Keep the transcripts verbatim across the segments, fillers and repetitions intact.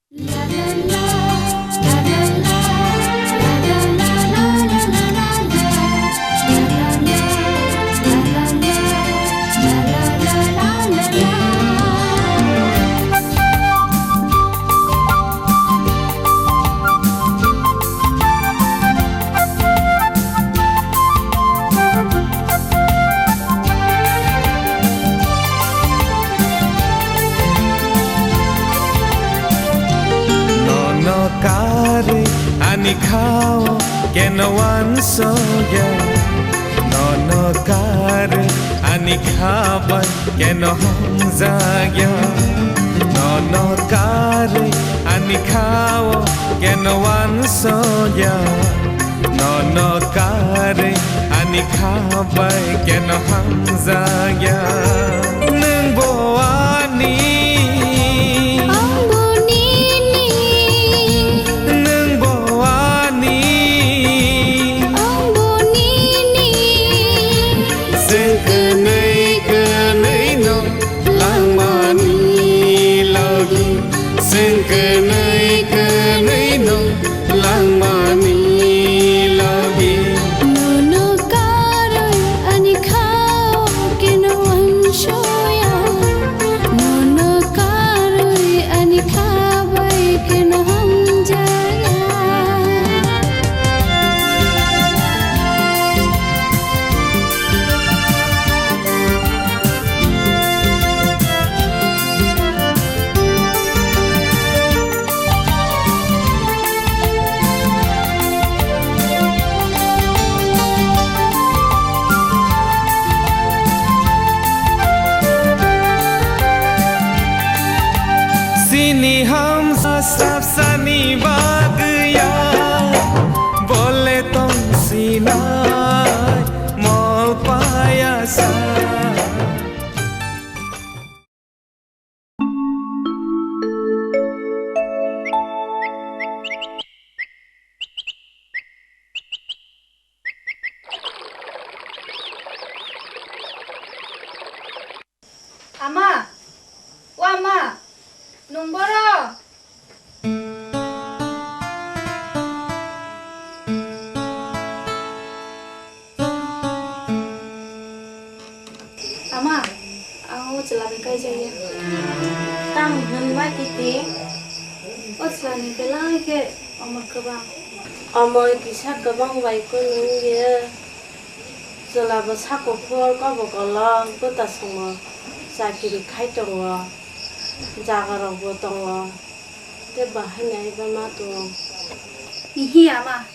Nono karwi ani khao keno wansokya. Nono karwi ani kha bai keno hamjakya. Nono karwi ani khao keno wansokya. Nono karwi ani kha bai keno hamjakya. Nwng bo ani. Ang bo nini. Nwng bo ani. Ang bo nini. Chwng kwnwi kwnwi no langmani logi. Chwng kwnwi kwnwi no langmani logi. Nono karwi ani khao keno wansoya. Nono karwi ani kha bai keno hamjakya. Chini hamsa sapsani bagwi ya, bole tong sinai mol paya sa. Ama, o ama, nwng boro? Ama, ang o chwla bai kaijakya. Tamo hwnba titi? O chwlani belai khe omor kwbang. Omor kisa kwbang bai kunu wngya. Chwla bo sako phor, kobo kolok, bwta songo chakiri khai tongo, jaga rok bo tongo, tei bahai naiba ma tongo. Ihi ama,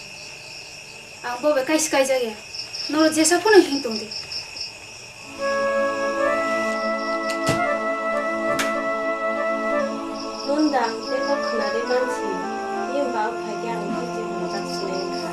ang bo bai kaisa kaijak ya, norok jesa phano hing tong di. Nunda ang tei no khwnari mansi, himba o phaikhe ang tei chini jak sinai wngkha.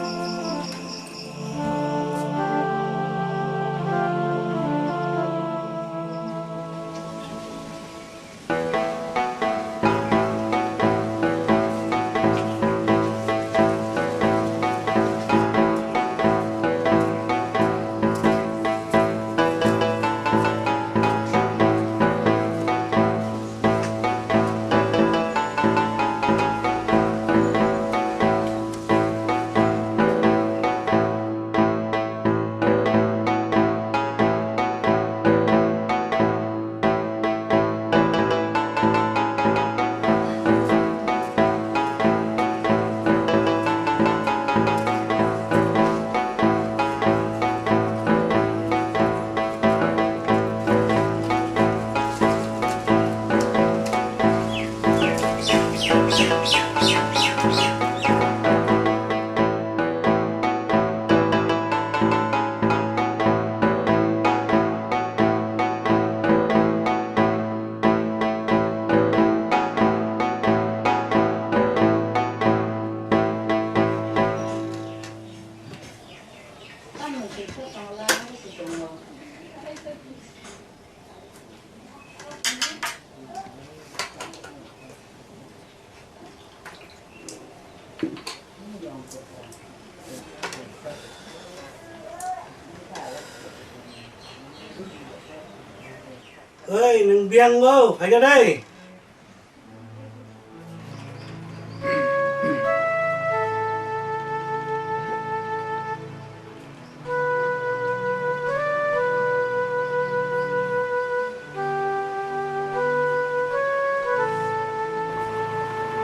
Oi, nwng biyang bo, phaikha dai?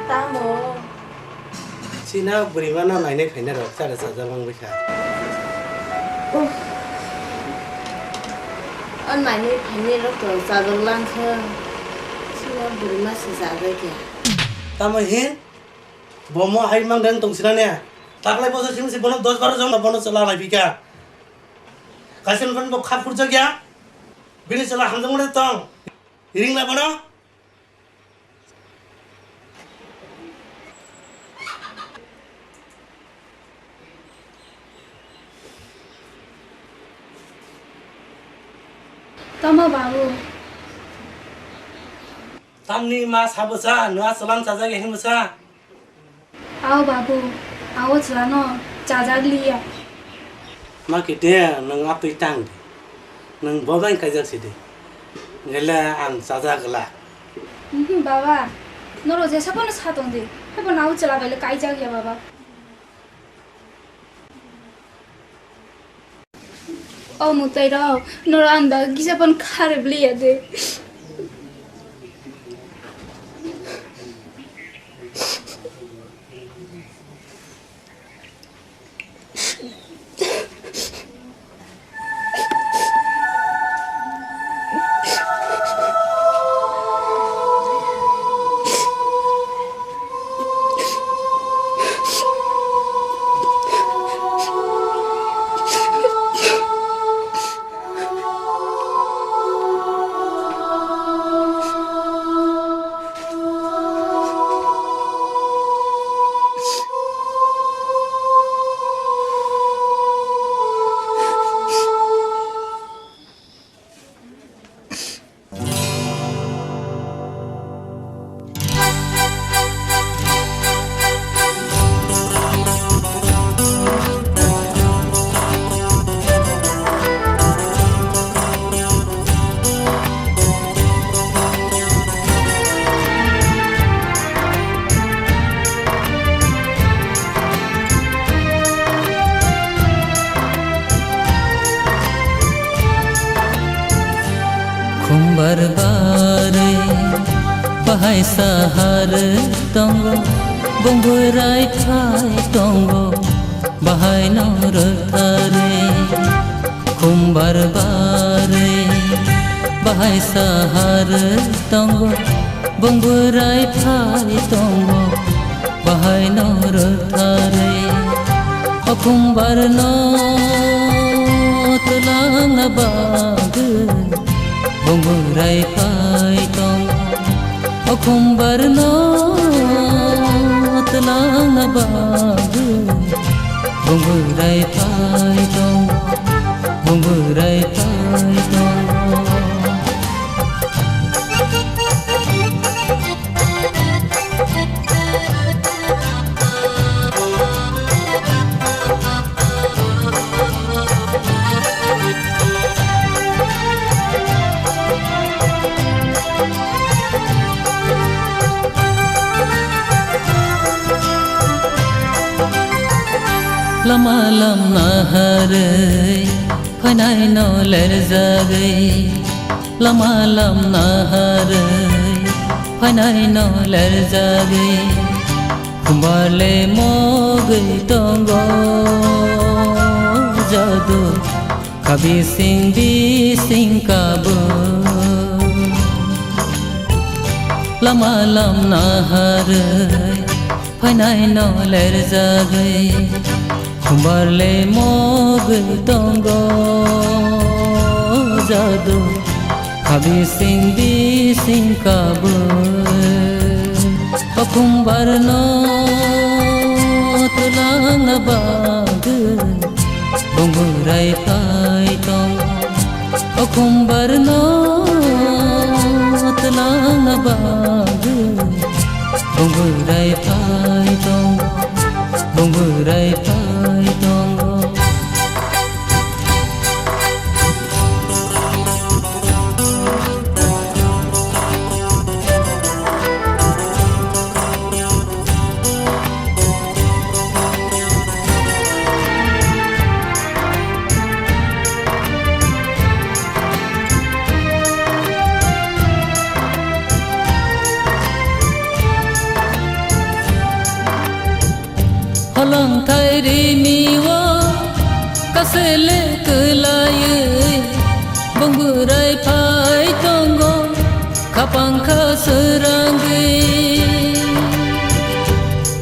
Tamo? China bwrwimano nainai phainai rok chara chajak wng bwkha. Uff. O nainai phainai rok to chajak langkha. China bwrwima se chajak ya. Tamo hin? Bomo hai mang dang tong sina ne. Taklai boso simi si bono dos baro jona bono chwla lai bika. Kaisa nokni bo khap khurjak ya. Bini chwla hamjak mani tong. Ring la bono. Tamo babu. Tamni ma sabo sa, nua chwlang chajak ya hinwi sa. Ao babu, ao chwlano chajak liya. Ma kete nwng atwi tang di. Nwng bo bai kaijak si di. Ngele ang chajak gla. Mhm, baba, noro jesa kono sa tong di. Hebo nao chwla bai le kaijak ya baba. O mwtai rok, noro ang da kisa pon kharip liya de. Khumbar barwi bahai sahar tongo, bongborai phai tongo, bahai no rwthari. Khumbar barwi bahai sahar tongo, bongborai phai tongo, bahai no rwthari. O khumbar no twlangna bagwi bongborai phai tongo. O khumbar no twlangna bagwi bongborai phai tongo, bongborai phai tongo. Lama lam naharwi phainai no lerjagwi, lama lam naharwi phainai no lerjagwi, khumbar le mogwi tongo jadu. Kha bising bising kabo lama lam naharwi phainai no lerjagwi, khumbar le mogwi tongo jadu. Kha bising bising kabo o khumbar no twlangna bagwi bongborai phai tongo. O khumbar no twlangna bagwi bongborai phai tongo, bongborai phai tongo. Thairimi o kasele kwlaiwi bongburai phai tongo, khapang kha swrangwi.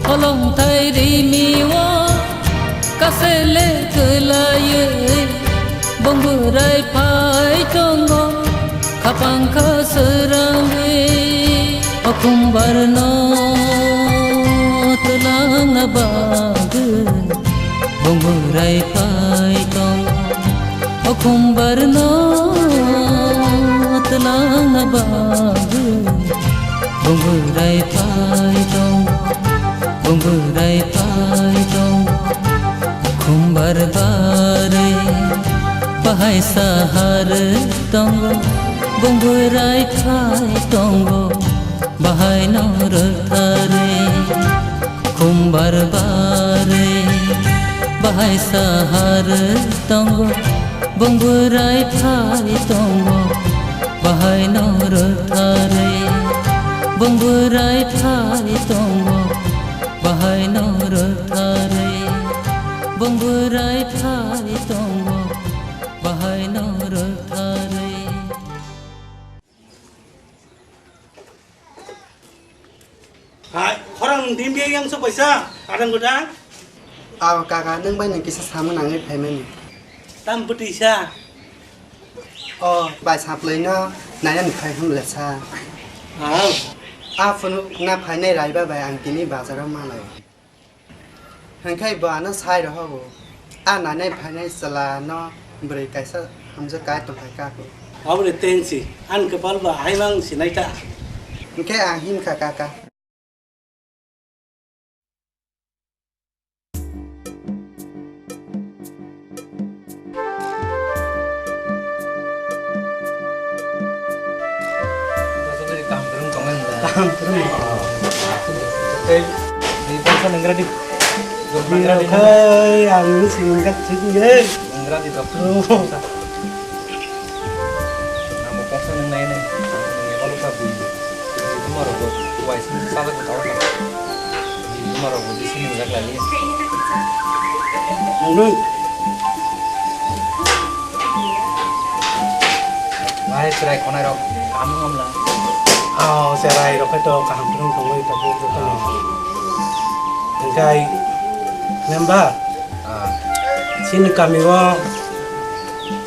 Holong thairimi o kasele kwlaiwi bongburai phai tongo, khapang kha swrangwi. O khumbar no twlangna bagwi bongburai phai tongo. O khumbar no twlangna bagwi bongburai phai tongo, bongburai phai tongo. Khumbar barwi bahai sahar tongo, bongburai phai tongo, bahai no rwtharwi. Khumbar barwi bahai sahar tongo, bongburai phai tongo, bahai no rwtharwi. Bongburai phai tongo, bahai no rwtharwi. Bongburai phai tongo, bahai no rwtharwi. Hai, khorang dim biya yang sok paisa, kadang kuda. Aw, kaka, nwng bai nwng kisa samung nangwi phaimani. Tam bwtwi sa. O, bai saplai no, naya ni phai hwn le sa. Aw. A phunuk na phainai raiba bai ang tini bazaro malai. Hwnkhai bo ano sai rohogo. A nanai phainai chwla no bwrwi kaisa hamjak kai tongkhai kako. Aboni tensi, an kwpal ba haimang sinai ta. Hwnkhe ang himkha kaka. Kaham kwrwng tongnai hwnba? Kaham kwrwng. Tei, di bangsa nanggra di. Di rok hai, ang ni sini kat sini ye. Nanggra di dok. Oh. Namo kongsa nang nai nai. Nang ye balu ka bui. Di buma rok bo, wai sini sala ko tau ka. Di buma rok bo di sini jak lagi. Nang nang. Bahai chwrai khonai rok kaham wng la? Oh, chwrai rok khe to kaham phwrwng tongwi tabuk jotono. Hwnkhe member, ah, chini kami o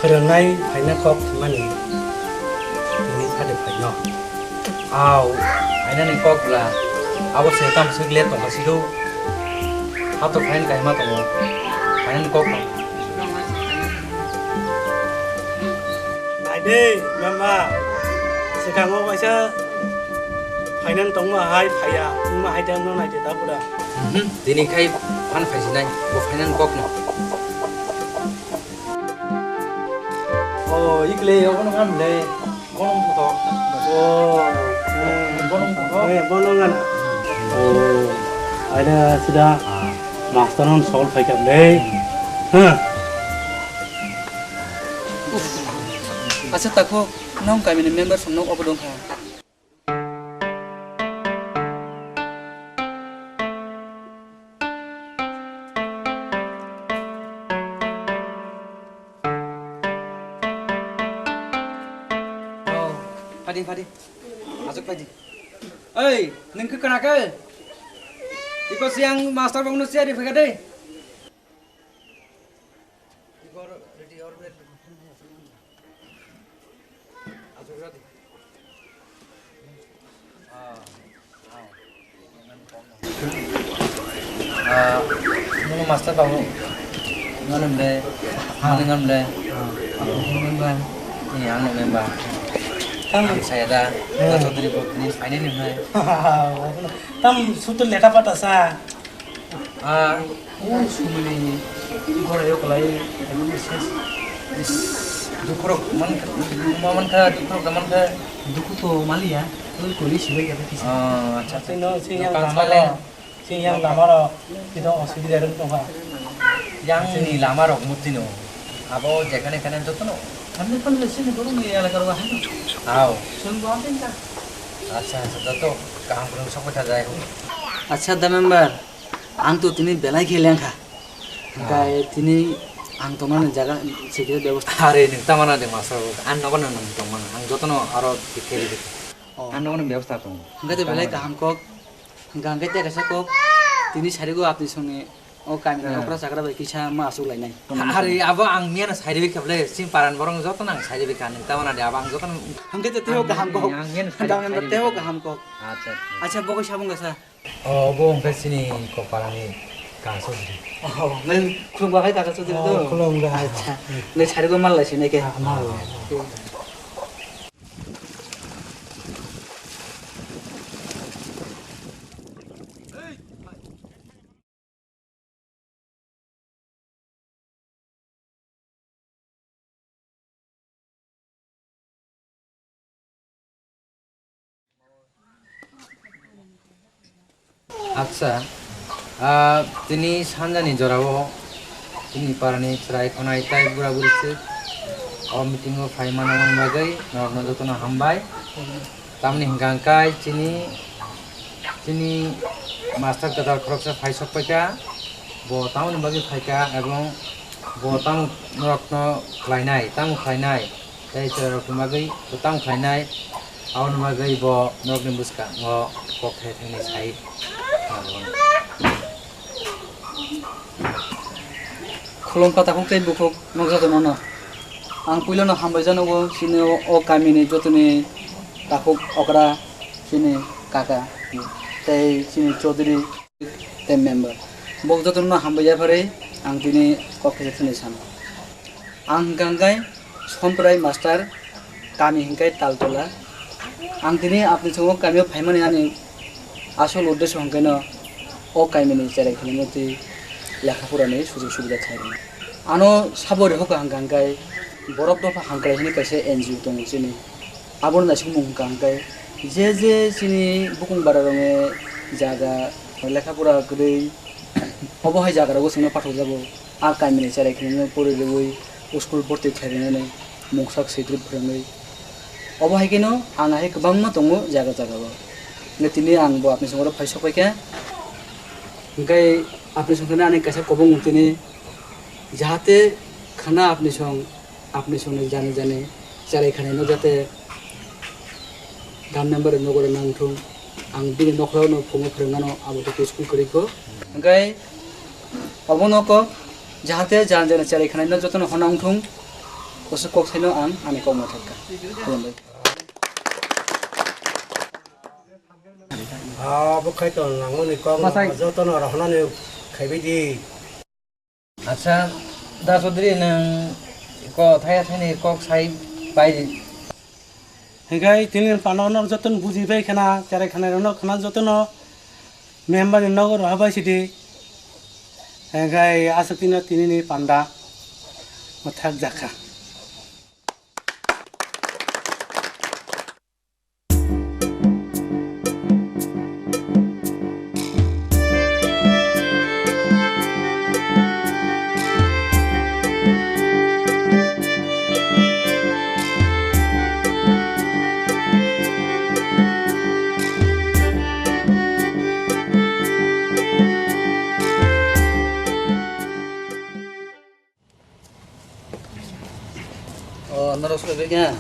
phwrwngnai phaina kok thumani tini phade phaino. Au, phainani kok bwla. Abo se tamo swk le tongkha sido. Hato phain kaima tongo. Phainani kok no. Nai de, mama. Swkango kaisa phainan tongma hai phaiya. Wngma hai de wngno nai de da bwla. Mhm. Tini khai phan phaisinai. Bo phainani kok no. Oh, ikle, obono ngan le. Bono buto. Oh, hmm, bono buto. Eh, bono ngan. Oh, ada sudah master non sol phaikam le. Hah. Asa tako, nong kami ni member song nok obo dong kha. Oh, phadi, phadi. Asuk phadi. Oi, nung khe kana khe? Iko siang master bongno siari phega de. Ah, ah. Nung master babu. Nganam de. Nganam de. Member. Ni ang member. Tam saya da. Chaudhary bok ni final ni hai. Tam sutul leta pata sa. Ah, o sumuni gora yo kalai, emon ses. Is, dukurok man, man kha, dukurok man kha. Duku to maliya, oi koli sibai kata kisa. Ah, acha, acha. Sino, sino, yang kamale. Sino, yang kamaro. Kito osubida rok tongkha. Yang ni lama rok mutino. Abo jekhane khane jotono. Kami pun lesini borong ni elakar wahai. Aw. Sungguh apa enggak? Acha, acha, joto kaham kurang sok kha jai ho. Acha, da member. Ang to tini belai khe lengkha. Hwnkhe tini ang tongnani jaga sikhe bebosta. Are nwng tamana de master bo. Ang nogo nang nang tongmano. Ang jotono aro tikhe rikhe. Oh. Ang nogo nang bebosta tongo. Hwnkhe to belai kaham kok. Hwnkhe hwnkhe tei kaisa kok. Tini sarigo apni songni o kamini okra chakra bai kisa ma asuk lainai. Are abo ang miyano sari bikha ble. Sing paran borong jotono ang sari bikha nwng tamana de abo ang jotono. Hwnkhe to teibo kaham kok. Ang miyano sari bikha. Teibo kaham kok. Acha, acha. Acha, bo kaisa bung kasa. O, bo hwnkhe chini Kopalani kaso bwrwi. Oh, nang khulumkha khai kaso bwrwi to? Oh, khulumkha khai. Acha, nang sari bo mal lai sinai khe? Ah, mal lai. Acha, ah, tini sanjani jorao tini parani chwrai khwnai tai bura buri swk o meeting o phai mano bagwi norokno jotono hambai. Tamni hwnkha hwnkhe chini, chini master kwtal khoroksa phai sok paikha, bo tamoni bagwi phaikha ebong bo tamo norokno khlainai, tamo khlainai, tei chwrairokni bagwi bo tamo khlainai, aboni bagwi bo norokni bwskango kok thai thani sai. Khulumkha takhuk tei bukhuk nok jotono no. Ang puilano hambai janogo chini o, o kamini jotoni takhuk okra chini kaka tei chini chaudhuri tei member. Bok jotono hambai yapharwi ang tini kok kisa thani sano. Ang hwnkha hwnkhe Somprai Master, kami hwnkhe Taltola. Ang tini apni chwngno kamio phaimani ani asol uddesho hwnkhe no o kamini cherai khwnani tei lekha porani sujog subida khlai rwna. Ano sabo rehokha hwnkha hwnkhe Borok Dopha Hamkrai hwnwi kaisa N G O tongo chini. Abono naisingmung hwnkha hwnkhe je je chini bukung bara rokni jaga lekha pora kwrwi obo hai jaga rogo chwngno pathokjago. A kamini cherai khwnino pori rwui school bhorti khlairwnani mungsa switwi phwrwngwi. Obo hai kheno ang hai kwbangma tongo jaga jagao. Hwnkhe tini ang bo apni songoro phai sok paikha. Hwnkhe apni songthani ani kaisa kobong tini jahate khana apni song, apni songni jani jani cherai khwnino jate dam member nogo rwna wngthung. Ang bini nokhrano phungo phwrwngnano abo khe school kwrwi kho. Hwnkhe obono kok jahate jani jani cherai khwnai no jotono honna wngthung. Kusu kok saino ang ani kok ma thangkha. Khulumbai. Ah, bo khai to nangmani kok jotono rohonani khaibai di. Acha, Da Chaudhary, nwng ko thaya thani kok sai pai di. Hingkai tini pano no joton buji bai khana, cherai khana no khana jotono member no roha bai sidi. Hingkai aswk tini tini ni panda mathak jakha. O, norok soi bai kha?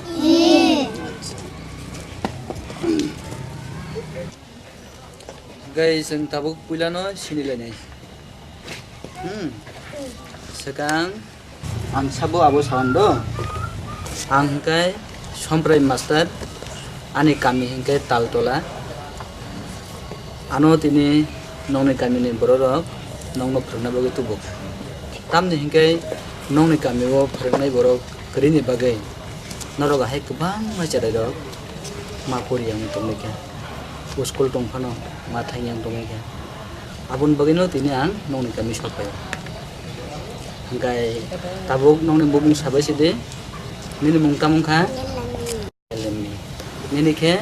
Hwnkhe chwng tabuk puilano sini lainai. Hmm. Swkang ang sabo abo sawan do. Ang hwnkhe Somprai Master, ani kami hwnkhe Taltola. Ano tini nokni kamini bororok nokno phwrwngna bagwi tubu. Tamni hinkhe nokni kamio phwrwngnai borok kwrwini bagwi norok hai kwbangma cherairok ma pori yang tongwi kha, school tong phano ma thang yang tongwi kha. Aboni bagwino tini ang nokni kami sok phai. Hwnkhe tabuk nokni bumung sabai sidi, nini mung tamo wngkha? Nini khe?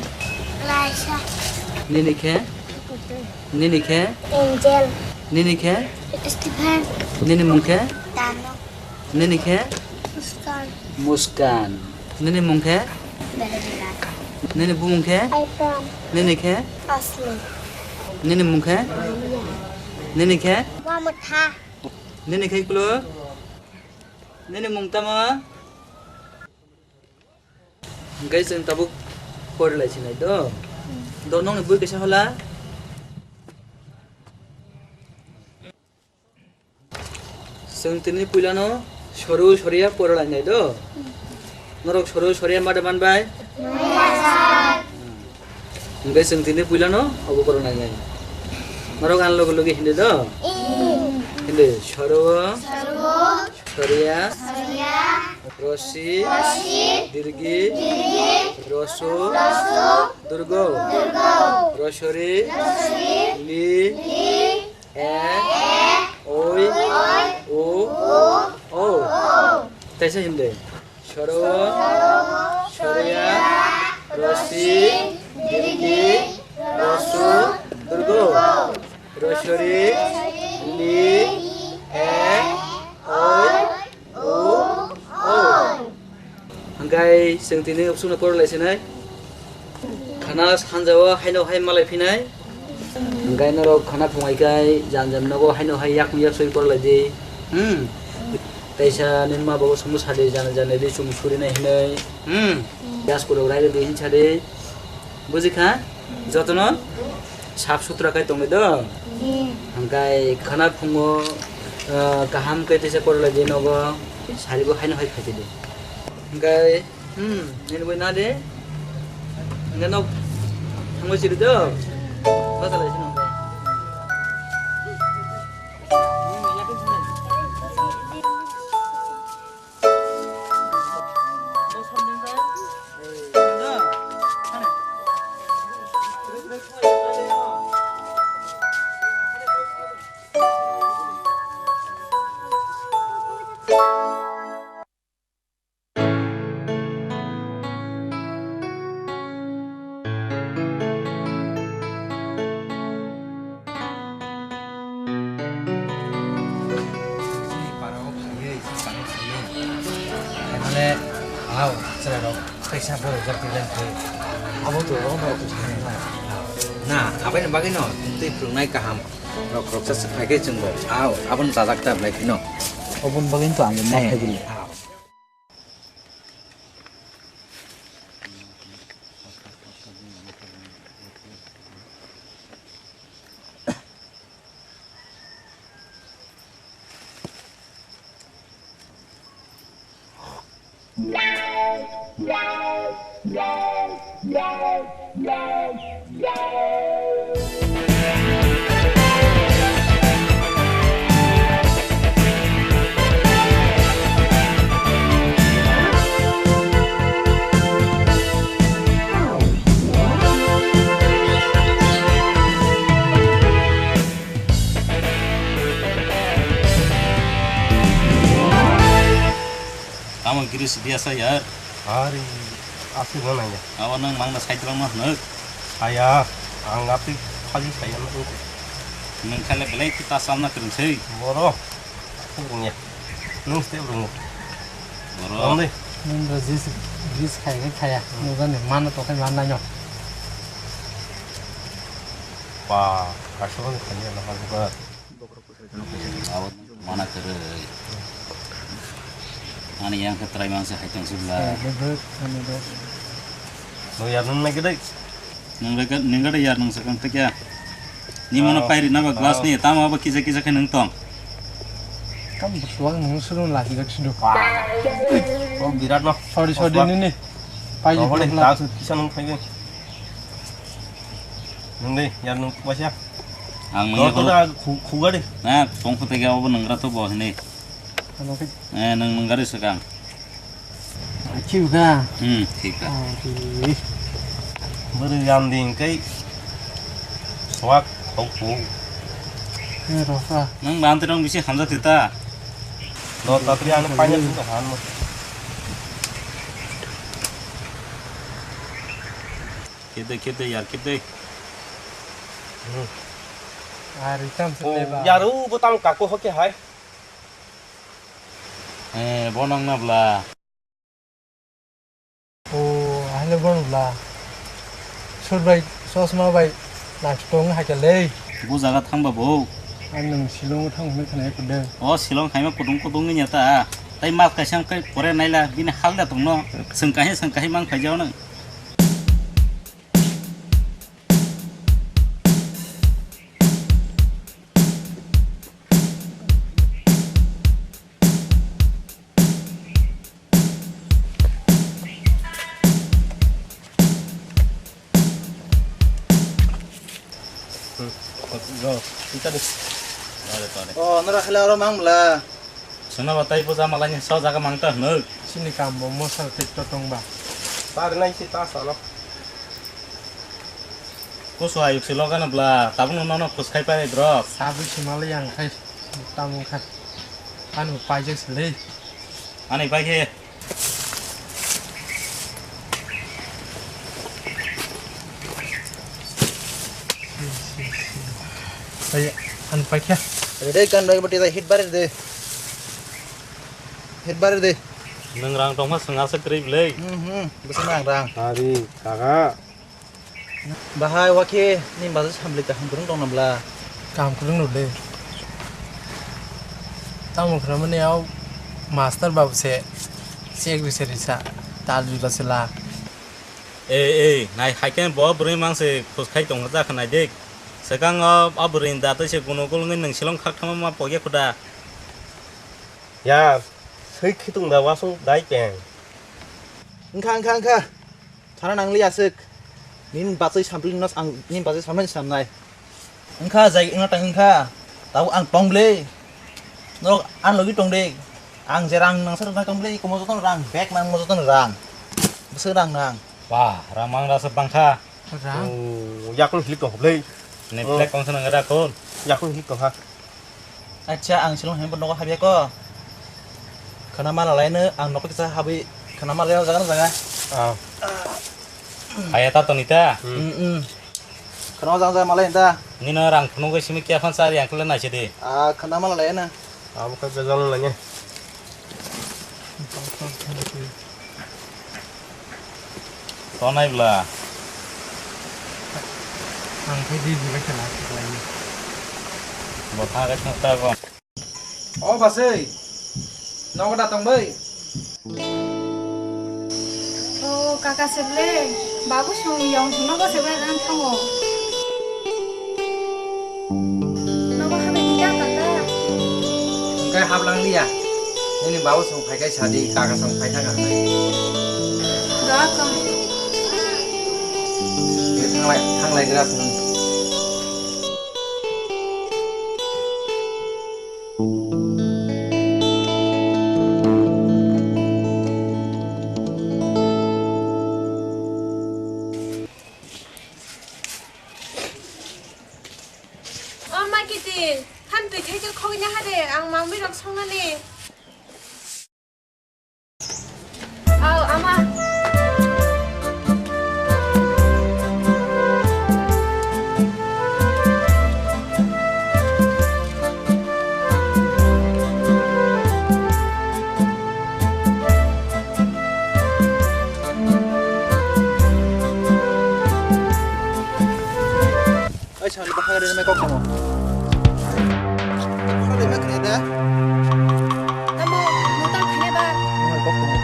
Raisa. Nini khe? Nini khe? Angel. Nini khe? Stephen. Nini mung khe? Dano. Nini khe? Muskan. Muskan. Nini mung khe? Berlina. Nini bumung khe? Abraham. Nini khe? Asli. Nini mung khe? Maria. Nini khe? Mamutha. Nini khai kulo? Nini mung tamo? Hingke chwng tabuk pori lai sinai do. Do nongni bui kaisa hola? Chwng tini puilano soru soriya pori lai nai do. Norok soru soriya mada manbai? Hingke chwng tini puilano obo pori lai nai. Norok ang logo logi hindi do? Hindi soru. Soriya. Rosi. Dirgi. Rosu. Durgo. Rosori. Li. E. Oi. O. O. Taisa himde. Soro. Soriya. Rosi. Dirgi. Rosu. Durgo. Rosori. Li. E. Oi. O, o. Hingkai chwng tini opsukno pori lai sinai. Khana sanjao haino hai malai phinai. Hingkai norok khana phungai kai jam jam nogo haino hai yak yak soi pori lai di. Hmm. Teisa nini ma babu somo sadi jana jana di chum suri nai hinai. Hmm. Gas kuro rai di hin sadi. Buji kha? Jotono sap sutra khai tongwi do. Hingkai khana phungo, ah, kaham khe teisa korla je nogo saribo haino hai phaidi. Hingkai, hmm, nini boi na de. Hingkai nok thangwi chiri do. Basalai sino hingkai. Chini para o phaiwi, chini para o phaiwi. Khaimale, hao, chwrairok kaisa borok jak twi leng khe. Abo to rok borok to sanai. Na, abaini bagwino twi phwrwngnai kaham. Rok khoroksa se phai khe chwngbo. Hao, abono chajak ta belai kheno. Oboni bagwino to ang ma phai bwlwi. Hao. Tamo giri sidi asa yar. Ari, aswk nang ya. Abo nang mangna saitrang ma hwnwi. Saya, ang atwi khali saya nang. Nang khale belai kita salna kwrwng sei. Boro, aku punya. Nung step rungu. Boro. Nung deh. Nung do jis, jis khai khai khaya. Nung do ni mana to khai mana nyo. Pa, kasih kan khanya na kan buka. Abo mana kwrwi. Ani yang khe try mang se hai tong sibla. No yar nung nai gede. Nung rega, nung gede yar nung sakang tekya. Ni mono pairi na ba glass ni tamo abo kisa kisa khe nung tong. Kam butuang nung surun lagi dak sido. Oh birat no. Sorry sorry ni ni. Pai. Kisa nung khai. Nung deh, yar nung wasia. Ang nung to da khu-, khuga de. Na, tong khu tege obo nung ra to bo hini. Ano ke? Eh, nung nung gari sekang. Achiu ga. Hmm, thik ga. Bari yam ding kai. Swak khok khu. Eh, rosa. Nung banti rong bisi hamja tita. Lo tatri ano panya tu han mo. Kete, kete, yar, kete. Hmm. Ari tam se ba. Yaru bo tam kako hoke hai. Eh, bonang na bla. O, ahile bon bla. Sur bai, sosma bai, nak tong hai kale. Bu jaga thang ba bo. Nwng Shillong thang hwnwi khwnai kudung. O Shillong khaima kudung kudung wngya ta. Tai mas kaisa wngkhe pore naila bini hal da tongno. Swng kahai swng kahai mang khaijao nw. O, nora khela oro mang bla. Suna ba tai puja malai ni so jaga mang ta hnuk. Sini kam bo mosa tik to tong ba. Tar nai si ta salo. Kusu ayuk si loga na bla, tabuk no nono khus khai pai drok. Sabu si malai yang khai, tamu khai. Anu paijak si lei. Ani pai khe. Ai, ani pai khe. Rede kan bai bati da hit bare de. Hit bare de. Nang rang tong ma sanga se tri blei. Hmm, hmm, bisa nang rang. Ari, kaka. Bahai, wakhe ni bazar samli kaham kwrwng tong nabla? Kaham kwrwng no le. Tamo khna mani au master babu se, se ek bisa risa, tal jula se la. Ei, ei, nai hai khe bo bwrwi mang se khus khai tong jak nai dik. Swkang o, o bwrwi ni da tei se guno gul wngwi nwng silong khak thama ma pogya khuda. Ya, swi khitung da wasung dai peng. Wngkha, wngkha, wngkha. Sana nangli aswk. Nini bachai sampli no ang, nini bachai sampli samnai. Wngkha jai wngna tang wngkha. Tabo ang tong bwle. Norok ang logi tong de. Ang je rang nangsa rwna tong bwle, iko mo jotono rang, bag nang mo jotono rang. Bwswk rang nang. Wah, rang mang rasa bangkha. Rang. Oh, yakung hilik tong bwle. Ne Oh. Black kongsa nang ra kon. Yakung hilik tong ha. Acha, ang silong hembo nogo habya ko. Khana mala laino ang nogo kisa habi khana mala laino jaga na jaga. Ah. Haya ta toni ta. Hmm. Hmm, hmm. Khana jaga jaga malai ta. Nino rang phunuk simi kya phan sari ang kle naise de. Ah, khana mala laino. Abo khe bejal laino. Tonai bla. Ang khe di di bai khala khlai. Bo tha khe thang ta bo. O basai. Nogo da tong bai. O kaka seble. Babu song yong nogo seble dan thango. Nogo habai kida kaka. Hingkai hablang liya. Nini babu song phaikai sadi, kaka song phaithaka hinwi. Doa kong. Thanglai, thanglai gra song. O ma kitin, han twi thai khe khogwi na ha de, ang mangwi rok songnani. Au, ama. Oi, sani bahai rwmai kok tamo. Bahai rwmai khne da? Tamo, motor khne ba? Bahai kok tamo.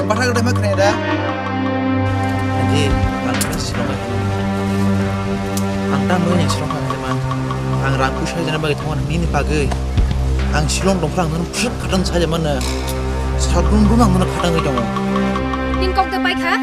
Bahai rwmai khne da? Ji, ang khne sino mai. Ang tamo ni sino khne ma. Ang rang kusai jana bagi tamo nini bagwi. Ang silong dong phang nang phusuk khatang sai mana. Satung dun ang nang khatang tongo. Ning kok de pai kha?